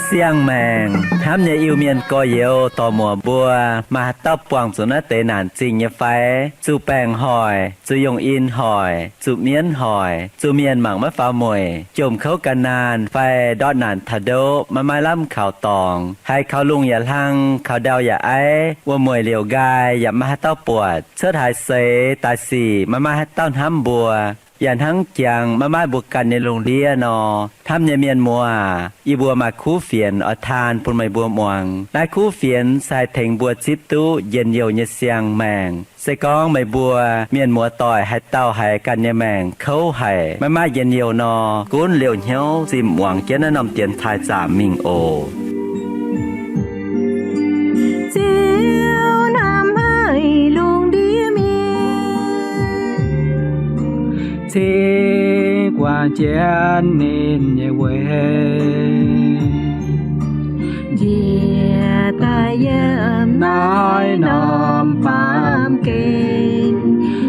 Siang-maengc hnamv nyei Iu-Mienh gorx-youz dorc-muoc mbuo, maaih haaix dauh buangh zuqc naaiv deix naanc zingh nyei fai? Zuqc baengc hoic, zuqc yungh in hoic, zuqc mienv hoic, zuqc mienh mangc maiv faaux mueic, jomc kouv gan naanh fai ndortv naanc taux ndoqv maiv maaih lamh kaux dorngx, haiz kaux lungh yaac hlang, kaux ndau yaac aiv, wuom-mueic liouc nqaai yaac maiv maaih haaix dauh buatc, cuotv haaix seix daaih sic maiv maaih haaix dauh hnamv mbuo, yaac hnangv jangx maiv maaih mbuo ganh nyei lungh ndiev nor. Hnamv nyei mienh muoz aac, yie mbuo maaih kuv fienx oix taan bun meih mbuo muangx. Naaiv kuv fienx se haih tengx mbuo zipv duqv njien-youh nyei siang-maengc. Se gorngv meih mbuo mienh muoz-doic haaix dauh haiz ganh nyei maengc kouv haic, maiv maaih njien-youh nor, gunv liouh hnyouv zinh muangx jienv naaiv norm dienx taaih zaamc mingh oc. Ziouv hnamv haic lungh ndiev mienh, cingx guangc jienv ninh nyei weic, njiec daaih yiem naaiv norm baamh gen,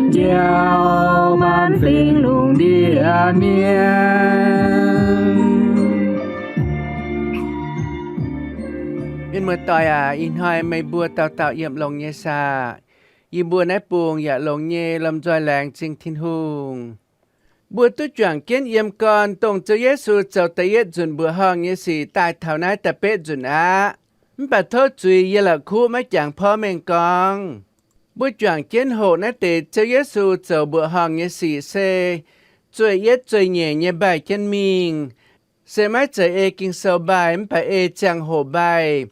njoux maanc fingx lungh ndiev mienh. Mienh muoz-doic aac, ih hnoi meih mbuo dauh dauh yiem longx nyei saah? Yie mbuo naaiv bung yaac longx nyei, lomh nzoih laengz zingh Tin-Hungh. Mbuo duqv juangc jienv yiem gorn dongh Ziouv Yesu zoux da'yietv nzunc mbuoqc horngh nyei sic daaih taux naaiv da'betv nzunc aqv. Mv baac tov zuiz yie la'kuqv maiv jangx porv mengh gorngv. Mbuo juangc jienv hoqc naaiv deix Ziouv Yesu zoux mbuoqc horngh nyei sic se zueih yietv zueih nyeic nyei mbaih jienv mingh, se maiv zeiz ei Ging-Sou mbaih, mv baac ei ziangh hoc mbaih,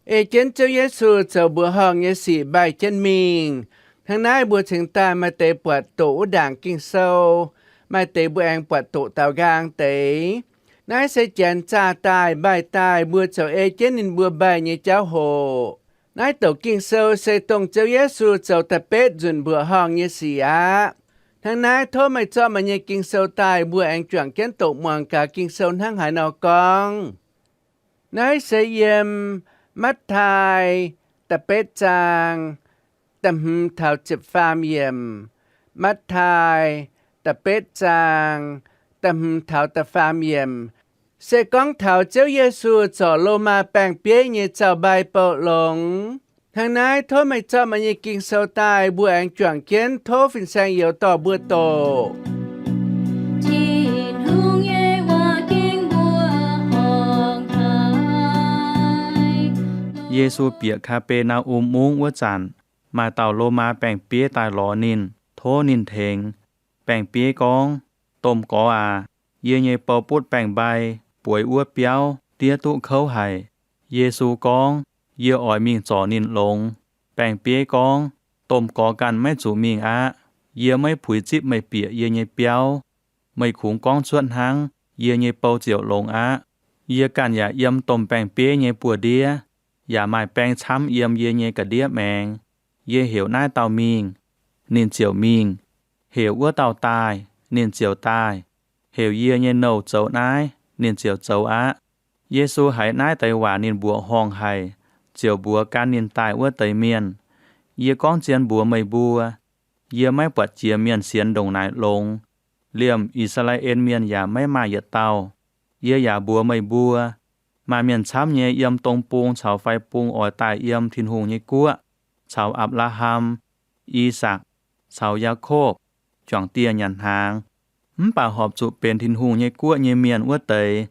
ei jienv Ziouv Yesu zoux mbuoqc horngh nyei sic mbaih jienv mingh. Hnangv naaiv mbuo cingx daaih maaih deix buatc doqc wuov ndaangc Ging-Sou, maaih deix mbuo aengx buatc doqc daaux nqaang deix. Naaiv se janx zaah daaih mbaih daaih mbuo ziouc ei jienv ninh mbuo mbaih nyei jauv hoc. Naaiv douc Ging-Sou se dongh Ziouv Yesu zoux da'betv nzunc mbuoqc horngh nyei sic aqv. Hnangv naaiv tov meih zorqv meih nyei Ging-Sou daaih mbuo aengx juangc jienv doqc muangx gaax Ging-Sou hnangv haaix nor gorngv. Naaiv se yiem Matv^taai da'betv zaang da'hmz taux ziepc faam yiemc. Matv^taai da'betv zaang da'hmz taux da'faam yiemc, se gorngv taux Ziouv Yesu zorc Lomaa baeng-bieiv nyei zaux-mbai bouh longx. Hnangv naaiv tov meih zorqv meih nyei Ging-Sou daaih mbuo aengx juangc jienv tov fin-saeng youz dorh mbuo doqc. Tin-Hungh nyei waac gengh mbuoqc horngh haic. Yesu bieqc Kaa^be^naa^um Mungv wuov zanc, maaih dauh Lomaa baeng-bieiv daaih lorz ninh, tov ninh tengx. Baeng-bieiv gorngv, Domh Gorx aac, yie nyei bou butv baeng-mbai bueix wuov biauv diev duqv kouv haic. Yesu gorngv, Yie oix mingh zorc ninh longx. Baeng-bieiv gorngv, Domh Gorx ganh maiv zuqc mingh aqv. Yie maiv puix zipv meih bieqc yie nyei biauv. Meih kungx gorngv cuotv hnangv, yie nyei bou ziouc longx aqv. Yie ganh yaac yiem domh baeng-bieiv nyei buoz-ndiev, yaac maaih baeng camv yiem yie nyei ga'ndiev maengx. Yie heuc naaiv dauh mingh, ninh ziouc mingh. Heuc wuov dauh daaih, ninh ziouc daaih. Heuc yie nyei nouh zoux naaiv, ninh ziouc zoux aqv. Yesu haiz naaiv deix waac ninh mbuoqc horngh haic, ziouc mbuox gan ninh daaih wuov deix mienh, Yie gorngv zien mbuox meih mbuo, yie maiv buatc jiex mienh sienx ndongc naaic longx. Liemh I^saa^laa^en Mienh yaac maiv maaih yietc dauh. Yie yaac mbuox meih mbuo, maaih mienh camv nyei yiem dong bung caux fai bung oix daaih yiem Tin-Hungh nyei guoqv caux Apc^laa^ham, I^sakc, caux Yaakopv juangc dieh nyanc hnaangx. Mv baac horpc zuqc benx Tin-Hungh nyei guoqv nyei mienh wuov deix,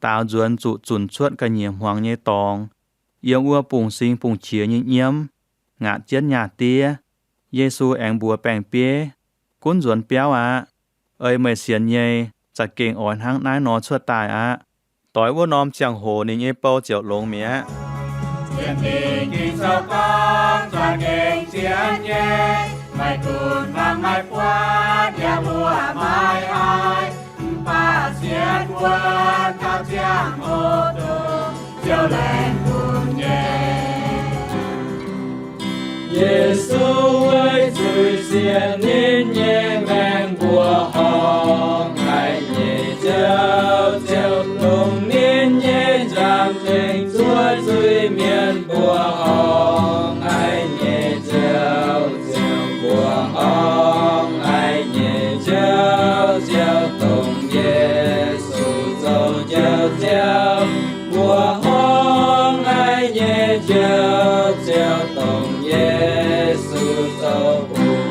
daaux nzuonx zuqc zunc cuotv ga'nyiec hmuangx nyei dorngx, yiem wuov bungx-singx bungx-qiex nyei nyiemv, ngaatc jienv nyaah diev. Yesu aengx mbuox baeng-bieiv, Gunv nzuonx biauv aqv. Ei meih sienx nyei, za'gengh oix hnangv naaiv nor cuotv daaih aqv. Doix wuov norm ziangh hoc ninh nyei bou ziouc longx mi'aqv. Sienx Ging-Sou gorngv, za'gengh sienx nyei, maiv gunv mangc maiv buatc yaac mbuoqc maiv haiz, mv baac sienx wuov dauh ziangh hoc dongh Ziouv laengz bun nyei. Yesu weic zuqc sienx ninh nyei maengc mbuoqc horngh haic nyei ziouc, ziouc longc ninh nyei nzangc Tengx zuov zuiz-mienh mbuoqc horngh, haiz nyei nziaaux ziouc mbuoqc horngh. Haiz nyei nziaaux ziouc dongh Yesu zoux nziaaux-ziouv mbuoqc horngh. Haiz nyei nziaaux ziouc dongh Yesu zoux hungh.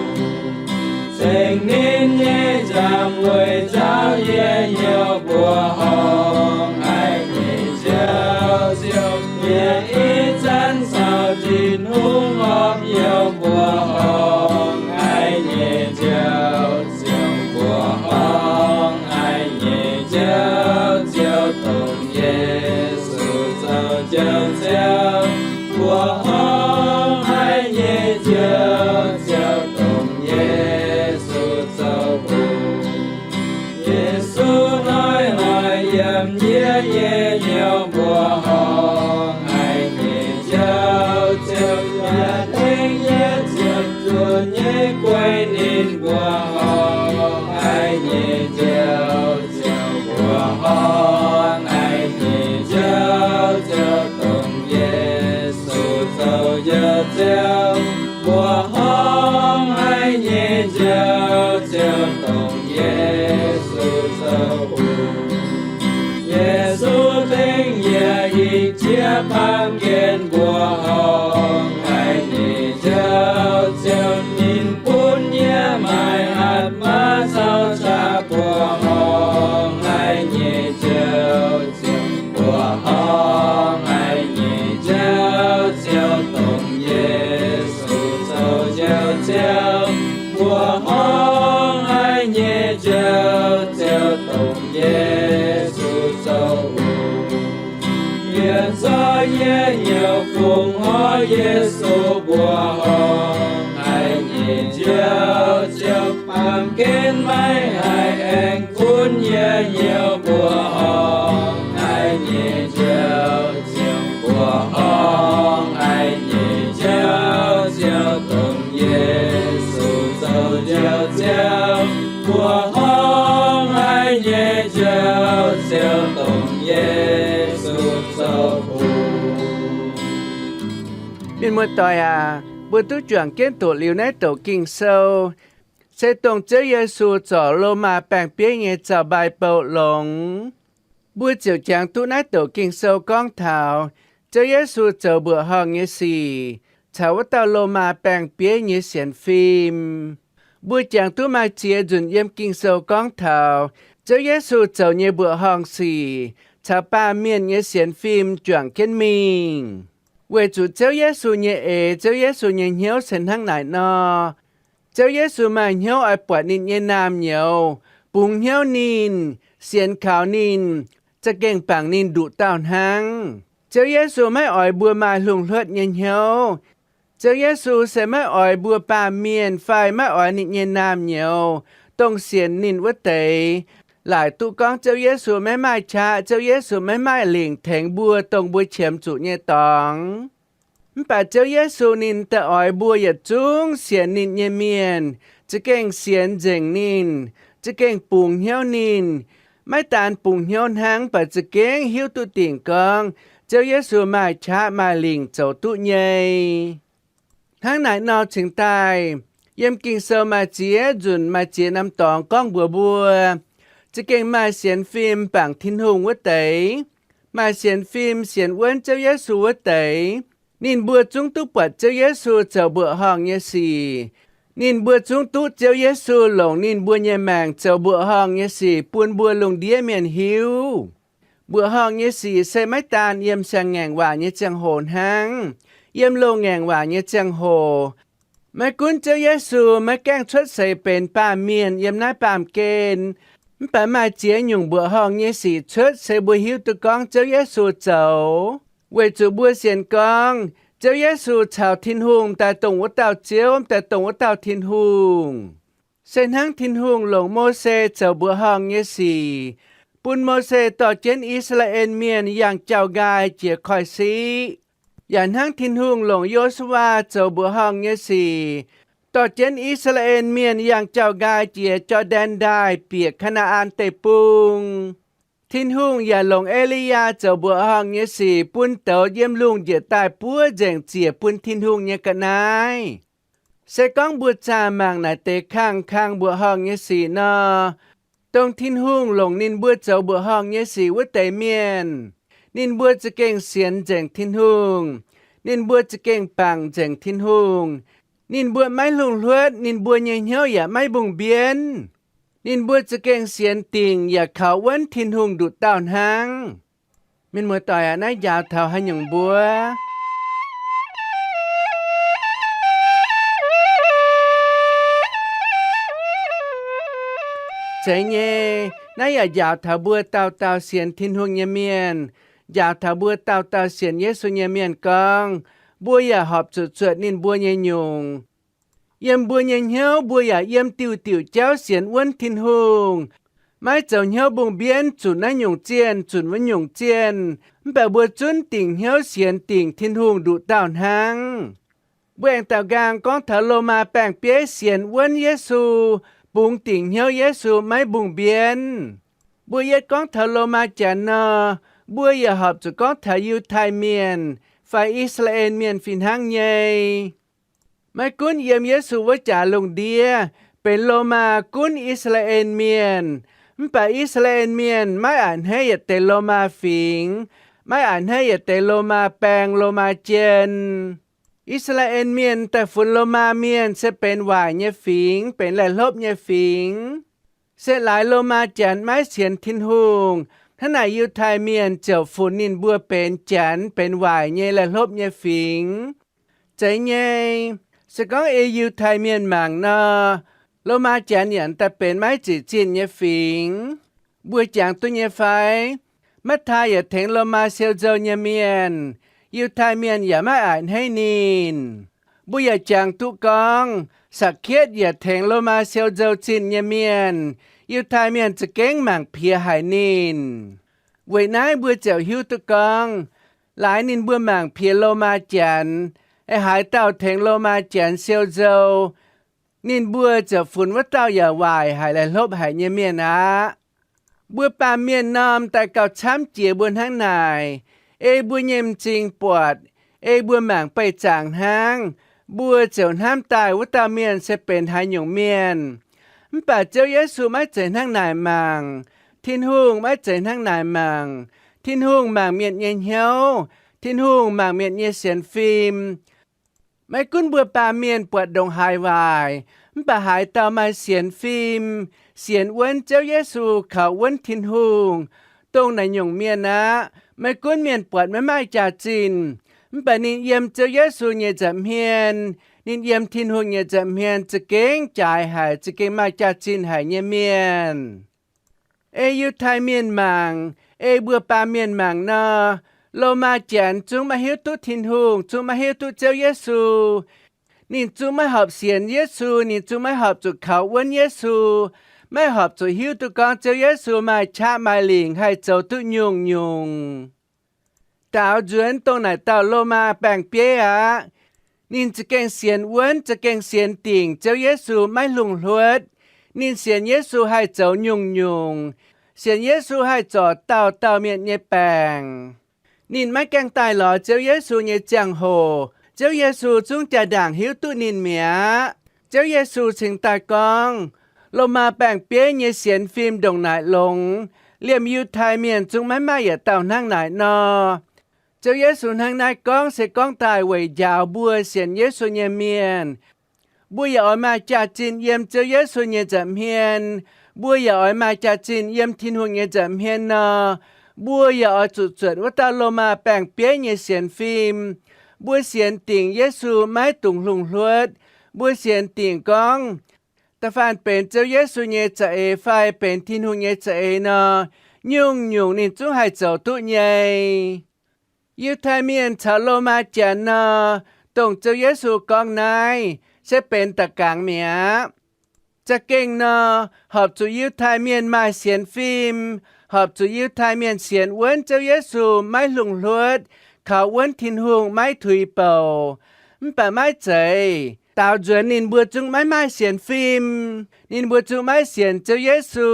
Ceng ninh nyei nzangc-weih nzauh yie hnyouv mbuoqc horngh. Haiz nyei nziaaux ziouc bieqc ih zanc caux Tin-Hungh horpc hnyouv mbuoqc horngh. Haiz nyei nziaaux ziouc mbuoqc horngh. Haiz nyei nziaaux ziouc dongh Yesu zoux nziaaux-ziouv mbuoqc horngh. Haiz nyei nziaaux ziouc dongh Yesu zoux hungh. Yesu hnoi-hnoi yiem yie nyei hnyouv mbuoqc horngh. Haiz nyei nziaaux ziouc yaac tengx yie ziepc zuoqc nyei guei ninh mbuoqc horngh. Haiz nyei nziaaux ziouc mbuoqc horngh. Haiz nyei nziaaux ziouc dongh Yesu zoux nziaaux-ziouv mbuoqc horngh. Haiz nyei nziaaux ziouc dongh Yesu zoux hungh. Yesu tengx yie ih jiex baamh gen mbuoqc horngh. Haiz nyei nziaaux ziouc ninh bun yie maaih hatc maaz caux qaqv mbuoqc horngh. Haiz nyei nziaaux ziouc mbuoqc horngh. Haiz nyei nziaaux ziouc dongh Yesu zoux nziaaux-ziouv mbuoqc horngh. Haiz nyei nziaaux ziouc dongh Yesu zoux hungh. Yietc zungv yie hnyouv fungx horv Yesu mbuoqc horngh. Haiz nyei nziaaux ziouc baamh gen maiv haih aengx gunv yie hnyouv mbuoqc horngh. Haiz nyei nziaaux ziouc mbuoqc horngh. Haiz nyei nziaaux ziouc dongh Yesu zoux nziaaux-ziouv mbuoqc horngh. Haiz nyei nziaaux ziouc dongh Yesu zoux hungh. Mienh muoz-doic aac, mbuo duqv juangc jienv doqc liuz naaiv douc Ging-Sou, se dongh Ziouv Yesu zorc Lomaa baeng-bieiv nyei zaux-mbai bou longx. Mbuo ziouc jangx duqv naaiv douc Ging-Sou gorngv taux Ziouv Yesu zoux mbuoqc horngh nyei sic caux wuov dauh Lomaa baeng-bieiv nyei sienx fim. Mbuo jangx duqv maaih ziex nzunc yiem Ging-Sou gorngv taux Ziouv Yesu zoux nyei mbuoqc horngh sic caux baamh mienh nyei sienx fim juangc jienv mingh. Weic zuqc Ziouv Yesu nyei eix, Ziouv Yesu nyei hnyouv se hnangv naaic nor. Ziouv Yesu maaih hnyouv oix buatc ninh nyei naamh nyouz, bungx hnyouv ninh, sienx kaux ninh, za'gengh bangc ninh nduqc dauh hnangv. Ziouv Yesu maiv oix mbuo maaih lungh hluotv nyei hnyouv. Ziouv Yesu se maiv oix mbuo baamh mienh fai maiv oix ninh nyei naamh nyouz, dongh sienx ninh wuov deix, laaic duqv gorngv Ziouv Yesu maiv maaih qaqv, Ziouv Yesu maiv maaih lingc tengx mbuo dongh mbuo qiemx zuqc nyei dorngx. Mv baac Ziouv Yesu ninh daaih oix mbuo yietc zungv sienx ninh nyei mienh za'gengh sienx nzengc ninh, za'gengh bungx hnyouv ninh. Maiv daan bungx hnyouv hnangv, mv baac za'gengh hiuv duqv dingc gorngv Ziouv Yesu maaih qaqv maaih lingc zoux duqv nyei. Hnangv naaic nor cingx daaih, yiem Ging-Sou maaih ziex nzunc maaih ziex norm dorngx gorngv mbuox mbuo, za'gengh maaih sienx fim bangc Tin-Hungh wuov deix, maaih sienx fim sienx wuonv Ziouv Yesu wuov deix, ninh mbuo zungv duqv buatc Ziouv Yesu zoux mbuoqc horngh nyei sic. Ninh mbuo zungv duqv Ziouv Yesu longc ninh mbuo nyei maengc zoux mbuoqc horngh nyei sic bun mbuo lungh ndiev mienh hiuv. Mbuoqc horngh nyei sic se maiv daan yiem siang-ngaengc waac nyei ziangh hoc hnangv. Yiem loz-ngaengc waac nyei ziangh hoc, maiv gunv Ziouv Yesu maiv gaengh cuotv seix benx baamh mienh yiem naaiv baamh gen, mv baac maaih ziex nyungc mbuoqc horngh nyei sic cuotv se mbuo hiuv duqv gorngv Ziouv Yesu zoux, weic zuqc mbuo sienx gorngv Ziouv Yesu caux Tin-Hungh m'daaih dongh wuov dauh Ziouv, m'daaih dongh wuov dauh Tin-Hungh. Se hnangv Tin-Hungh longc Mose zoux mbuoqc horngh nyei sic, bun Mose dorh jienv I^saa^laa^en Mienh yangh jauv-nqaai jiex koiv-siqv, yaac hnangv Tin-Hungh longc Yo^su^waa zoux mbuoqc horngh nyei sic, dorh jienv I^saa^laa^en Mienh yangh jauv-nqaai jiex Jor^ndaen Ndaaih bieqc Kaa^naa^an Deic-Bung. Tin-Hungh yaac longc E^li^yaa zoux mbuoqc horngh nyei sic bun douz yiem lungh njiec daaih buov nzengc ziec bun Tin-Hungh nyei ga'naaiv. Se gorngv mbuo zaah mangc naaic deix kangh kang mbuoqc horngh nyei sic nor, dongh Tin-Hungh longc ninh mbuo zoux mbuoqc horngh nyei sic wuov deix mienh, ninh mbuo za'gengh sienx nzengc Tin-Hungh. Ninh mbuo za'gengh bangc nzengc Tin-Hungh. Ninh mbuo maiv lungh hluotv, ninh mbuo nyei hnyouv yaac maiv mbungh mbienv. Ninh mbuo za'gengh sienx dingc yaac kaux wuonv Tin-Hungh nduqc dauh hnangv. Mienh muoz-doic aac, naaiv njaaux taux haaix nyungc mbuo? Zeiz nyei, naaiv yaac njaaux taux mbuo dauh dauh sienx Tin-Hungh nyei mienh, njaaux taux mbuo dauh dauh sienx Yesu nyei mienh gorngv, mbuo yaac horpc zuqc zuotc ninh mbuo nyei nyungc. Yiem mbuo nyei hnyouv mbuo yaac yiem diuh diuc jauv sienx wuonv Tin-Hungh, maiv zoux hnyouv mbungh mbienv zunc naaiv nyungc zienh zunc wuov nyungc zienh, mv baac mbuo zunv dingc hnyouv sienx dingc Tin-Hungh nduqc dauh hnangv. Mbuo aengx daaux nqaang gorngv taux Lomaa baeng-bieiv sienx wuonv Yesu, bungx dingc hnyouv Yesu maiv mbungh mbienv. Mbuo yietv gorngv taux Lomaa Janx nor, mbuo yaac horpc zuqc gorngv taux Yiutai Mienh fai I^saa^laa^en Mienh fih hnangv nyei. Maiv gunv yiem Yesu wuov jaax lungh ndiev benx Lomaa gunv I^saa^laa^en Mienh, mv baac I^saa^laa^en Mienh maiv a'hneiv yietc deix Lomaa fingx, maiv a'hneiv yietc deix Lomaa baeng, Lomaa jien. I^saa^laa^en Mienh daaih funx Lomaa Mienh se benx waaic nyei fingx, benx laih hlopv nyei fingx. Se laaix Lomaa Janx maiv sienx Tin-Hungh, hnangv naaic Yiutai Mienh ziouc funx ninh mbuo benx Janx, benx waaic nyei, laih hlopv nyei fingx. Zeiz nyei, se gorngv ei Yiutai Mienh mangc nor, Lomaa Janx yaac daaih benx maiv ziqc zinh nyei fingx. Mbuo jangx duqv nyei fai? Matv^tai yaac tengx Lomaa siou nzou nyei mienh, Yiutai Mienh yaac maiv a'hneiv ninh. Mbuo yaac jangx duqv gorngv Sakc^ketv yaac tengx Lomaa siou nzou zinh nyei mienh, Yiutai Mienh za'gengh mangc piex haic ninh. Weic naaiv mbuo ziouc hiuv duqv gorngv, laaix ninh mbuo mangc piex Lomaa Janx, ei haaix dauh tengx Lomaa Janx siou nzou, ninh mbuo ziouc funx wuov dauh yaac waaic haic, laih hlopv haic nyei mienh aqv. Mbuo baamh mienh norm daaih gauh camv jiex mbuo hnangv naaic. Ei mbuo nyei m'zing buatc, ei mbuo mangc beih zaangc hnangv, mbuo ziouc hnamv daaih wuov dauh mienh se benx haaix nyungc mienh. Mv baac Ziouv Yesu maiv zeiz hnangv naaic mangc. Tin-Hungh maiv zeiz hnangv naaic mangc. Tin-Hungh mangc mienh nyei hnyouv. Tin-Hungh mangc mienh nyei sienx fim. Maiv gunv mbuo baamh mienh buatc ndongc haaix waaic, mv baac haaix dauh maaih sienx fim, sienx wuonv Ziouv Yesu, kaux wuonv Tin-Hungh, dongh naaiv nyungc mienh aqv. Maiv gunv mienh buatc maiv maaih jaax-zinh, mv baac ninh yiem Ziouv Yesu nyei nza'hmien, ninh yiem Tin-Hungh nyei nza'hmien za'gengh jaaix haic, za'gengh maaih jaax-zinh haic nyei mienh. Ei Yiutai Mienh mangc, ei mbuo baamh mienh mangc nor, Lomaa Janx zungv maiv hiuv duqv Tin-Hungh, zungv maiv hiuv duqv Ziouv Yesu. Ninh zungv maiv horpc sienx Yesu, ninh zungv maiv horpc zuqc kaux wuonv Yesu, maiv horpc zuqc hiuv duqv gorngv Ziouv Yesu maaih qaqv maaih lingc haih zoux duqv nyungc-nyungc. Daaux nzuonx dongh naaic dauh Lomaa baeng-bieiv aqv. Ninh za'gengh sienx wuonv, za'gengh sienx dingc Ziouv Yesu maiv lungh hluotv. Ninh sienx Yesu haih zoux nyungc-nyungc, sienx Yesu haih zorc dauh dauh mienh nyei baengc. Ninh maiv gaengh daaih lorz Ziouv Yesu nyei ziangh hoc, Ziouv Yesu zungv jaa-ndaangc hiuv duqv ninh mi'aqv. Ziouv Yesu cingx daaih gorngv, Lomaa baeng-bieiv nyei sienx fim ndongc naaic longx, liemh Yiutai Mienh zungv maiv maaih yietc dauh hnangv naaic nor. Ziouv Yesu hnangv naaiv gorngv se gorngv daaih weic njaaux mbuo sienx Yesu nyei mienh. Mbuo yaac oix maaih jaax-zinh yiem Ziouv Yesu nyei nza'hmien. Mbuo yaac oix maaih jaax-zinh yiem Tin-Hungh nyei nza'hmien nor, mbuo yaac oix zuqc zuotc wuov dauh Lomaa baeng-bieiv nyei sienx fim. Mbuo sienx dingc Yesu maiv dungx lungh hluotv. Mbuo sienx dingc gorngv, da'faanh benx Ziouv Yesu nyei za'eix fai benx Tin-Hungh nyei za'eix nor, nyungc-nyungc ninh zungv haih zoux duqv nyei. Yiutai Mienh caux Lomaa Janx nor, dongh Ziouv Yesu gorngv naaiv se benx da'gangx mi'aqv. Za'gengh nor, horpc zuqc Yiutai Mienh maaih sienx fim, horpc zuqc Yiutai Mienh sienx wuonv Ziouv Yesu maiv lungh hluotv, kaux wuonv Tin-Hungh maiv tuix bouc. Mv baac maiv zeiz, daaux nzuonx ninh mbuo zungv maiv maaih sienx fim. Ninh mbuo zungv maiv sienx Ziouv Yesu.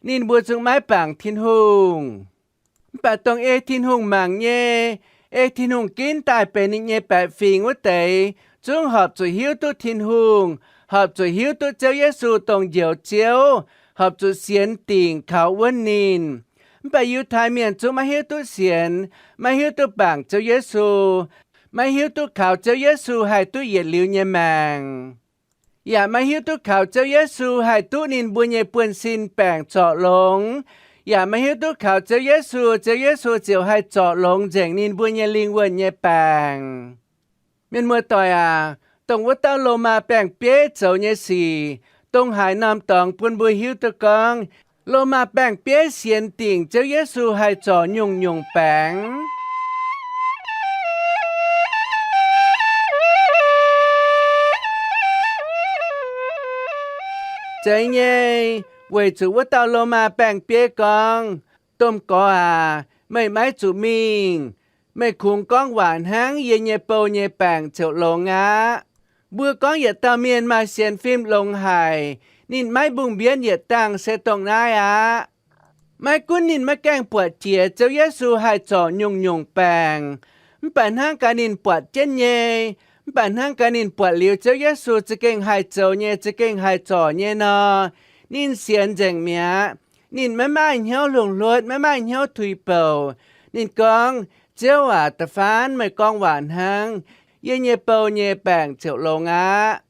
ninh mbuo zungv maiv bangc Tin-Hungh. Mv baac dongh ei Tin-Hungh mangc nyei, ei Tin-Hungh ginv daaih benx ninh nyei baeqc fingx wuov deix, zungv horpc zuqc hiuv duqv Tin-Hungh, horpc zuqc hiuv duqv Ziouv Yesu dongh Njoux Ziouv, horpc zuqc sienx dingc kaux wuonv ninh. Mv baac Yiutai Mienh zungv maiv hiuv duqv sienx, maiv hiuv duqv bangc Ziouv Yesu, maiv hiuv duqv kaux Ziouv Yesu haih duqv yietc liuz nyei maengc, yaac maiv hiuv duqv kaux Ziouv Yesu haih duqv ninh mbuo nyei buonv-sin baengc zorc longx, yaac maiv hiuv duqv kaux Ziouv Yesu, Ziouv Yesu ziouc haih zorc longx nzengc ninh mbuo nyei lingh wuonh nyei baengc. Mienh muoz-doic aac, dongh wuov dauh Lomaa baeng-bieiv zoux nyei sic, dongh haaix norm dorngx bun mbuo hiuv duqv gorngv Lomaa baeng-bieiv sienx dingc Ziouv Yesu haih zorc nyungc-nyungc baengc. Zeiz nyei, weic zuqc wuov dauh Lomaa baeng-bieiv gorngv, Domh Gorx aac, meih maiv zuqc mingh. Meih kungx gorngv waac hnangv, yie nyei bou nyei baengc ziouc longx aqv. Mbuo gorngv yietc dauh mienh maaih sienx fim longx haic, ninh maiv mbungh mbienv yietc dangh se dongh naaiv aqv. Maiv gunv ninh maiv gaengh buatc jiex Ziouv Yesu haih zorc nyungc-nyungc baengc, mv baac hnangv gaax ninh buatc jienv nyei, mv baac hnangv gaax ninh buatc liuz Ziouv Yesu za'gengh haih zoux nyei, za'gengh haih zorc nyei nor, ninh sienx nzengc mi'aqv. Ninh maiv maaih hnyouv hluongv hluotv, maiv maaih hnyouv tuix bouc. Ninh gorngv, Ziouv aac, da'faanh meih gorngv waac hnangv, yie nyei bou nyei baengc ziouc longx aqv.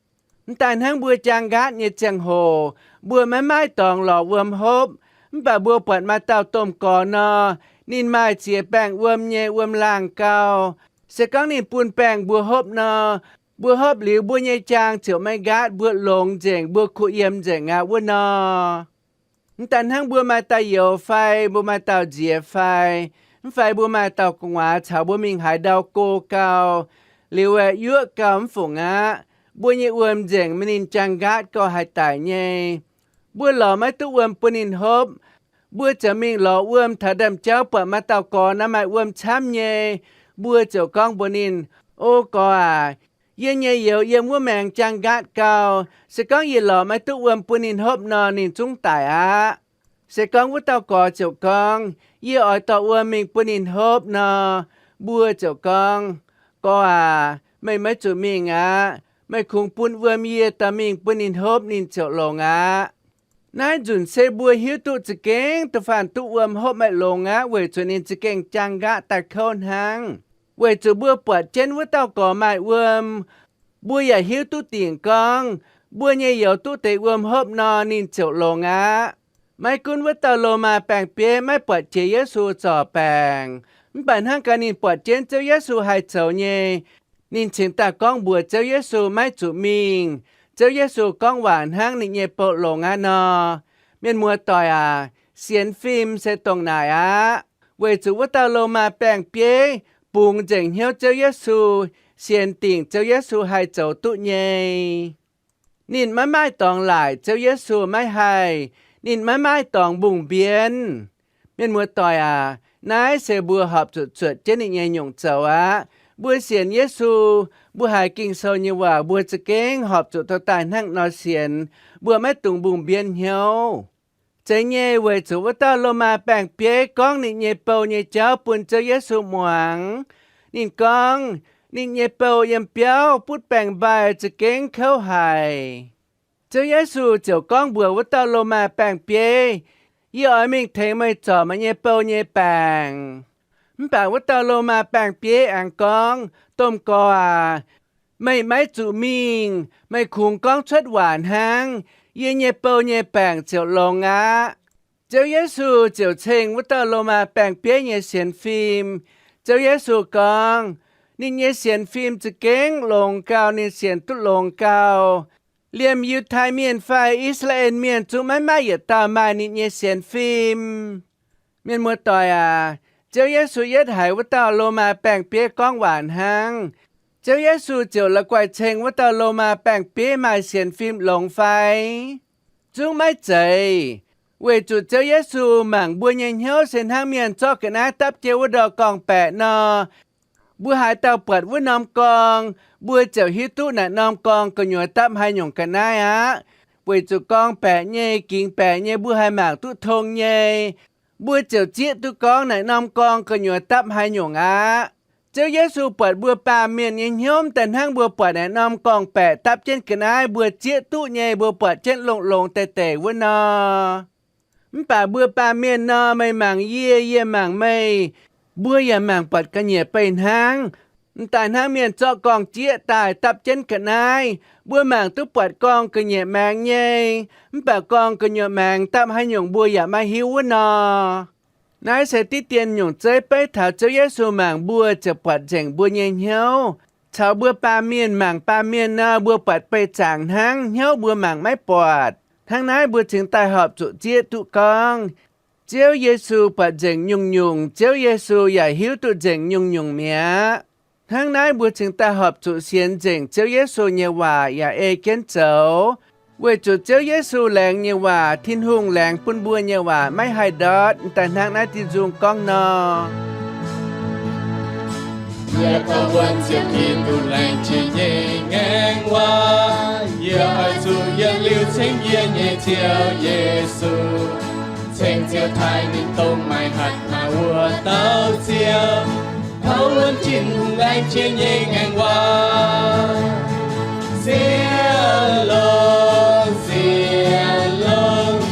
Mv daaih hnangv mbuo jaang nqaatv nyei ziangh hoc, mbuo maiv maaih dorngx lorz wuom hopv, mv baac mbuo buatc maaih dauh domh gorx nor, ninh maaih ziex baengh wuom nyei wuom-laangh gau. Se gorngv ninh bun baengh mbuo hopv nor, mbuo hopv liuz mbuo nyei jaang ziouc maiv nqaatv, mbuo longx nzengc, mbuo kuh yiem nzengc aqv wuov nor. Mv daaih hnangv mbuo maaih dauh youz fai mbuo maaih dauh nziex fai, mv fai mbuo maaih dauh gu'nguaaz caux mbuo mingh haaix ndau go gau, liuz aeqv, yuoqv gau mv fungc aqv, mbuo nyei wuom nzengc, maaih ninh jaang nqaatv gau haih daic nyei. Mbuo lorz maiv duqv wuom bun ninh hopv. Mbuo ziouc mingh lorz wuom taux ndaamv-jauv, buatc maaih dauh gorx naaiv maaih wuom camv nyei. Mbuo ziouc gorngv mbuox ninh, O gorx aac, yie nyei youz yiem wuov maengx jaang nqaatv gau. Se gorngv yie lorz maiv duqv wuom bun ninh hopv nor, ninh zungv daic aqv. Se gorngv wuov dauh gorx ziouc gorngv, Yie oix dorh wuom mingh bun ninh hopv nor, mbuo ziouc gorngv, Gorx aac, meih maiv zuqc mingh aqv. Meih kungx bun wuom yie dorh mingh bun ninh hopv, ninh ziouc longx aqv. Naaiv nzunc se mbuo hiuv duqv za'gengh da'faanh duqv wuom hopv maiv longx aqv, weic zuqc ninh za'gengh jaang nqaatv daaih kouv hnangv. Weic zuqc mbuo buatc jienv wuov dauh gorx maaih wuom, mbuo yaac hiuv duqv dingc gorngv, mbuo nyei youz duqv deix wuom hopv nor, ninh ziouc longx aqv. Maiv gunv wuov dauh Lomaa baeng-bieiv maiv buatc jiex Yesu zorc baengc, mv baac hnangv gaax ninh buatc jienv Ziouv Yesu haih zoux nyei, ninh cingx daaih gorngv mbuox Ziouv Yesu maiv zuqc mingh. Ziouv Yesu gorngv waac hnangv ninh nyei bou longx aqv nor. Mienh muoz-doic aac, sienx fim se dongh naaic aqv. Weic zuqc wuov dauh Lomaa baeng-bieiv bungx nzengc hnyouv Ziouv Yesu, sienx dingc Ziouv Yesu haih zoux duqv nyei. Ninh maiv maaih dorngx laaic Ziouv Yesu maiv haih. Ninh maiv maaih dorngx mbungh mbienv. Mienh muoz-doic aac, naaiv se mbuo horpc zuqc zuotc jienv ninh nyei nyungc zoux aqv. Mbuo sienx Yesu, mbuo haiz Ging-Sou nyei waac, mbuo za'gengh horpc zuqc dorh daaih hnangv nor sienx. Mbuo maiv dungx mbungh mbienv hnyouv. Zeiz nyei, weic zuqc wuov dauh Lomaa baeng-bieiv gorngv ninh nyei bou nyei jauv bun Ziouv Yesu muangx. Ninh gorngv, ninh nyei bou yiem biauv butv baengc-mbaih za'gengh kouv haic. Ziouv Yesu ziouc gorngv mbuox wuov dauh Lomaa baeng-bieiv, Yie oix mingh tengx meih zorc meih nyei bou nyei baengc. Mv baac wuov dauh Lomaa baeng-bieiv aengx gorngv, Domh gorx aac, meih maiv zuqc mingh. Meih kungx gorngv cuotv waac hnangv, yie nyei bou nyei baengc ziouc longx aqv. Ziouv Yesu ziouc ceng wuov dauh Lomaa baeng-bieiv nyei sienx fim. Ziouv Yesu gorngv, ninh nyei sienx fim za'gengh longx gau, ninh sienx duqv longx gau. Liemh Yiutai Mienh fai I^saa^laa^en Mienh zungv maiv maaih yietc dauh maaih ninh nyei sienx fim. Mienh muoz-doic aac, Ziouv Yesu yietv haiz wuov dauh Lomaa baeng-bieiv gorngv waac hnangv, Ziouv Yesu ziouc la'guaih ceng wuov dauh Lomaa baeng-bieiv maaih sienx fim longx fai? Zungv maiv zeiz, weic zuqc Ziouv Yesu mangc mbuo nyei hnyouv se hnangv mienh zorqv ga'naaiv dapv jienv wuov ndortv gorngv-baeqc nor. Mbuo haaix dauh buatc wuov norm gorngv, mbuo ziouc hiuv duqv naaic norm gorngv gu'nyuoz dapv haaix nyungc ga'naaiv aqv. weic zuqc gorngv-baeqc nyei, gingx baeqc nyei mbuo haih mangc duqv tong nyei, mbuo ziouc zieqv duqv gorngv naaic norm gorngv gu'nyuoz dapv haaix nyungc aqv. Ziouv Yesu buatc mbuo baamh mienh nyei hnyouv daaih hnangv mbuo buatc naaic norm gorngv-baeqc dapv jienv ga'naaiv mbuo zieqv duqv nyei, mbuo buatc jienv longx-longx deix-deix wuov nor. Mv baac mbuo baamh mienh nor, meih mangc yie, yie mangc meih, mbuo yaac mangc buatc ga'nyiec beih hnangv. M'daaih hnangv mienh zorqv gorngv-jieqv daaih dapv jienv ga'naaiv, mbuo mangc duqv buatc gorngv ga'nyiec maengx nyei, mv baac gorngv gu'nyuoz maengx dapv haaix nyungc mbuo yaac maiv hiuv wuov nor. Naaiv se diqv dien nyungc zeiv beiv taux Ziouv Yesu mangc mbuo ziouc buatc nzengc mbuo nyei hnyouv. Caux mbuo baamh mienh mangc baamh mienh nor, mbuo buatc beih zaangc hnangv, hnyouv mbuo mangc maiv buatc. Hnangv naaiv mbuo cingx daaih horpc zuqc zieqv duqv gorngv, Ziouv Yesu buatc nzengc nyungc-nyungc, Ziouv Yesu yaac hiuv duqv nzengc nyungc-nyungc mi'aqv. Hnangv naaiv mbuo cingx daaih horpc zuqc sienx nzengc Ziouv Yesu nyei waac yaac ei jienv zoux, weic zuqc Ziouv Yesu laengz nyei waac, Tin-Hungh laengz bun mbuo nyei waac maiv haih ndortv. Daaih hnangv naaiv diuh nzung gorngv nor, Yie kouv wuonv Ziouv Giduc laengz jiex nyei ngaengc waac. Yie oix zuqc yietc liuz ceng yie nyei Ziouv Yesu, ceng Ziouv taaih ninh dongh maaih hatc maaz wuov dauh Ziouv, kouv wuonv Tin-Hungh laengz jiex nyei ngaengc waac. Sienx longx, sienx longx,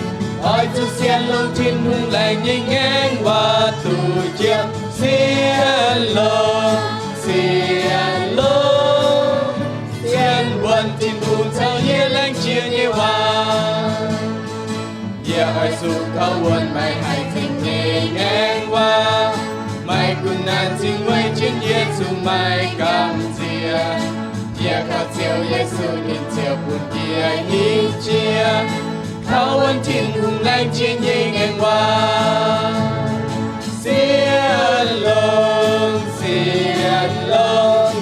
oix zuqc sienx longx Tin-Hungh laengz nyei ngaengc waac duqv jiex. Sienx longx, sienx longx, sienx wuonv Tin-Hungh caux yie laengz jiex nyei waac. Yie oix zuqc kouv wuonv maaih haih tengx nyei ngaengc waac. Maaih kuv naanc cingx weic jienv yie zuqc maaih gamh nziex. Yie kaux Ziouv Yesu, ninh ziouc bun yie hingh jiex kouv wuonv Tin-Hungh laengz jiex nyei ngaengc waac. Sienx longx, sienx longx,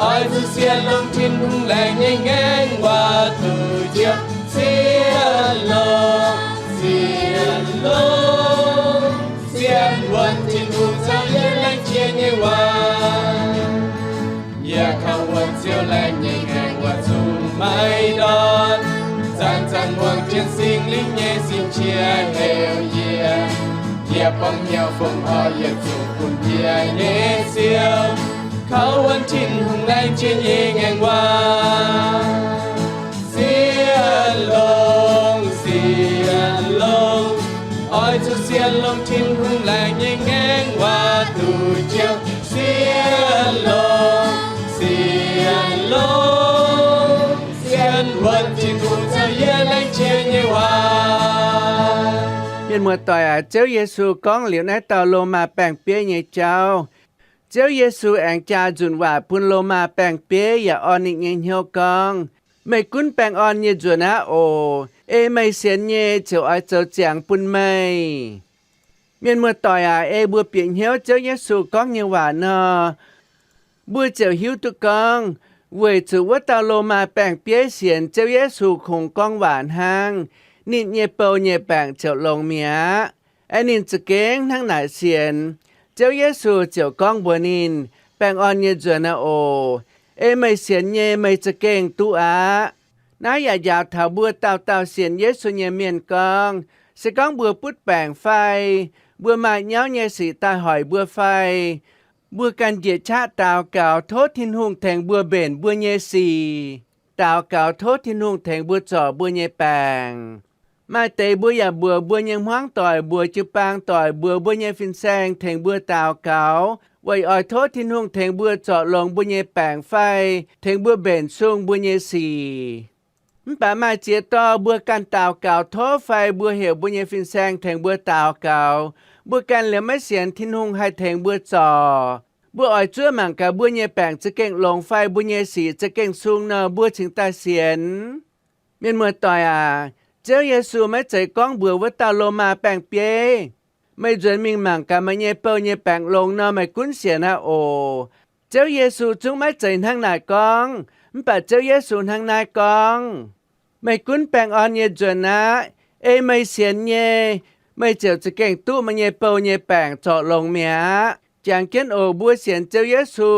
oix zuqc sienx longx Tin-Hungh laengz nyei ngaengc waac duqv jiex. Sienx longx, sienx longx, sienx wuonv Tin-Hungh caux yie laengz jiex nyei waac. Yie kouv wuonv Ziouv laengz nyei ngaengc waac zuqc maiv ndortv. Zanc-zanc muangx jienv Singx Lingh nyei sing qiex heuc yie. Yie buangv hnyouv fongc orqc yietc zungv bun yie nyei Ziouv, kouv wuonv Tin-Hungh laengz jiex nyei ngaengc waac. Sienx longx, sienx longx, oix zuqc sienx longx Tin-Hungh laengz nyei ngaengc waac duqv jiex. Sienx longx, sienx longx, sienx wuonv Tin-Hungh caux yie laengz jiex nyei waac. Mienh muoz-doic aac, Ziouv Yesu gorngv liuz naaiv dauh Lomaa baeng-bieiv nyei jauv, Ziouv Yesu aengx jaa nzunc waac bun Lomaa baeng-bieiv yaac orn ninh nyei hnyouv gorngv, Meih gunv baengh orn nyei nzuonx aqv oc. Ei meih sienx nyei ziouc oix zoux ziangx bun meih. Mienh muoz-doic aac, ei mbuo bieqc hnyouv Ziouv Yesu gorngv nyei waac nor, mbuo ziouc hiuv duqv gorngv, weic zuqc wuov dauh Lomaa baeng-bieiv sienx Ziouv Yesu kungx gorngv waac hnangv, ninh nyei bou nyei baengc ziouc longx mi'aqv. Aeqv, ninh za'gengh hnangv naaic sienx. Ziouv Yesu ziouc gorngv mbuox ninh, Baengh orn nyei nzuonx aqv oc. Ei meih sienx nyei, meih za'gengh duqv aqv. Naaiv yaac njaaux taux mbuo dauh dauh sienx Yesu nyei mienh gorngv, se gorngv mbuo butv baengc fai mbuo maaih nyauv nyei sic daaih hoic mbuo fai, mbuo ganh njiec qaqv daux gaux tov Tin-Hungh tengx mbuo mbenc mbuo nyei sic, daux gaux tov Tin-Hungh tengx mbuo zorc mbuo nyei baengc. Maaih deix mbuo yaac mbuox mbuo nyei hmuangv doic, mbuox jiu-baang doic, mbuox mbuo nyei fin-saeng tengx mbuo daux gaux, weic oix tov Tin-Hungh tengx mbuo zorc longx mbuo nyei baengc fai tengx mbuo mbenc sung mbuo nyei sic. Mv baac maaih ziex dorh mbuo ganh daux gaux tov fai mbuo heuc mbuo nyei fin-saeng tengx mbuo daux gaux, mbuo ganh liemh maiv sienx Tin-Hungh haih tengx mbuo zorc. Mbuo oix zuov mangc gaax mbuo nyei baengc za'gengh longx fai mbuo nyei sic za'gengh sung nor, mbuo cingx daaih sienx. Mienh muoz-doic aac, Ziouv Yesu maiv zeiz gorngv mbuox wuov dauh Lomaa baeng-bieiv, Meih nzuonx mingh mangc gaax meih nyei bou nyei baengc longx nor, meih gunv sienx aqv oc. Ziouv Yesu zungv maiv zeiz hnangv naaic gorngv. Mv baac Ziouv Yesu hnangv naaiv gorngv, Meih gunv baengh orn nyei nzuonx aqv. Ei meih sienx nyei, meih ziouc za'gengh duqv meih nyei bou nyei baengc zorc longx mi'aqv. Jangx jienv oc, mbuo sienx Ziouv Yesu,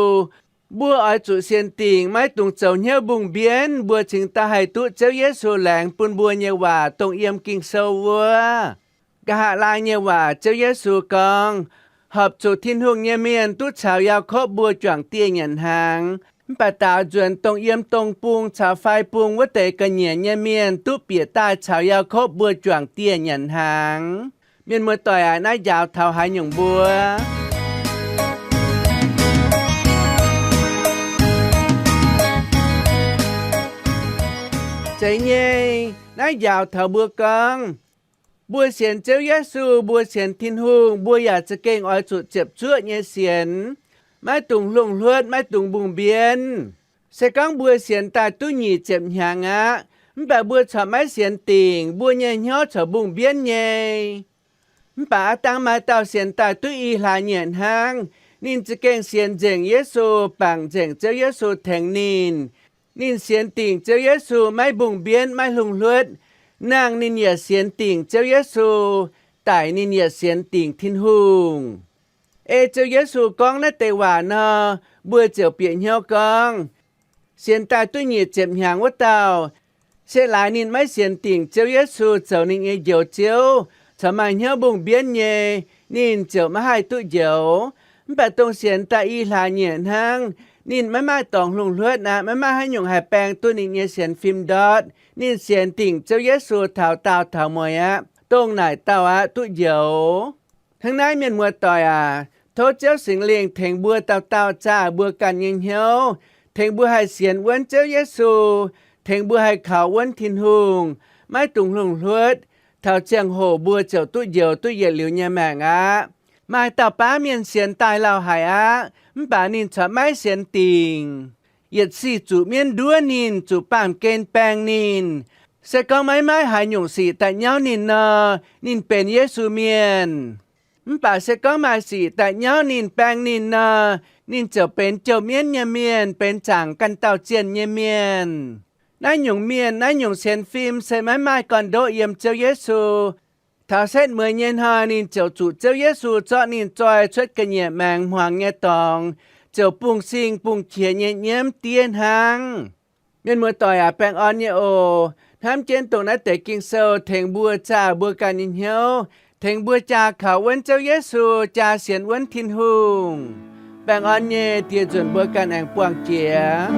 Mbuo oix zuqc sienx dingc, maiv dungx zoux hnyouv mbungh mbienv, mbuo cingx daaih haih duqv Ziouv Yesu laengz bun mbuo nyei waac, dongh yiem Ging-Sou wuov. Nqa'haav laai nyei waac Ziouv Yesu gorngv, horpc zuqc Tin-Hungh nyei mienh duqv caux Yaakopv mbuo juangc dieh nyanc hnaangx. Mv baac daaux nzuonx dongh yiem dong bung caux fai bung wuov deix ga'nyiec nyei mienh duqv bieqc daaih caux Yaakopv mbuo juangc dieh nyanc hnaangx. Mienh muoz-doic aac, naaiv njaaux taux haaix nyungc mbuo? Zeiz nyei, naaiv njaaux taux mbuo gorngv, mbuo sienx Ziouv Yesu, mbuo sienx Tin-Hungh, mbuo yaac za'gengh oix zuqc ziepc zuoqv nyei sienx, maiv dungx hlungh hluotv, maiv dungx mbungh mbienv. Se gorngv mbuo sienx daaih duqv nyic ziepc hnyangx aqv, mv baac mbuo corc maiv sienx dingc, mbuo nyei hnyouv corc mbungh mbienv nyei. Mv baac aav dangh maaih dauh sienx daaih duqv i hlaax nyieqc hnangv. Ninh za'gengh sienx nzengc Yesu, bangc nzengc Ziouv Yesu tengx ninh. Ninh sienx dingc Ziouv Yesu maiv mbungh mbienv, maiv hlungh hluotv. Nangh ninh yaac sienx dingc Ziouv Yesu, daic ninh yaac sienx dingc Tin-Hungh. Ei Ziouv Yesu gorngv naaiv deix waac nor, mbuo ziouc bieqc hnyouv gorngv, sienx daaih duqv nyic ziepc hnyangx wuov dauh, se laaix ninh maiv sienx dingc Ziouv Yesu zoux ninh nyei Njoux Ziouv, corc maaih hnyouv mbungh mbienv nyei, ninh ziouc maiv haih duqv njoux. Mv baac dongh sienx daaih i hlaax nyieqc hnangv, ninh maiv maaih dorngx hlungh hluotv aqv, maiv maaih haaix nyungc haih baeng duqv ninh nyei sienx fim ndortv. Ninh sienx dingc Ziouv Yesu taux daauh taux mueiz aqv, dongh naaic dauh aqv duqv njoux. Hnangv naaiv, mienh muoz-doic aac, tov Ziouv Singx Lingh tengx mbuo dauh dauh zaah mbuo ganh nyei hnyouv, tengx mbuo haih sienx wuonv Ziouv Yesu, tengx mbuo haih kaux wuonv Tin-Hungh, maiv dungx hlungh hluotv. Taux ziangh hoc mbuo ziouc duqv njoux duqv yietc liuz nyei maengc aqv. Maaih dauh baav mienh sienx daaih lauh haic aqv, mv baac ninh corc maiv sienx dingc. Yietc sic zuqc mienv nduov ninh, zuqc baamh gen baeng ninh. Se gorngv maiv maaih haaix nyungc sic daaih nyauv ninh nor, ninh benx Yesu mienh. Mv baac se gorngv maaih sic daaih nyauv ninh, baeng ninh nor, ninh ziouc benx jouh mienv nyei mienh, benx zaangc ganh dauh zienh nyei mienh. Naaiv nyungc mienh, naaiv nyungc sienx fim se maiv maaih gorn-ndoqv yiem Ziouv Yesu. Taux setv mueiz nyei hnoi ninh ziouc zuqc Ziouv Yesu zorqv ninh zoi cuotv ga'nyiec maengx hmuangx nyei dorngx, ziouc bungx sing bungx qiex nyei nyiemv diev hnangv. Mienh muoz-doic aac, baengh orn nyei oc. Hnamv jienv dongh naaiv deix Ging-Sou tengx mbuo zaah mbuo ganh nyei hnyouv, tengx mbuo jaa kaux wuonv Ziouv Yesu, jaa sienx wuonv Tin-Hungh. Baengh orn nyei, diex nzunc mbuo ganh aengx buangh jiex.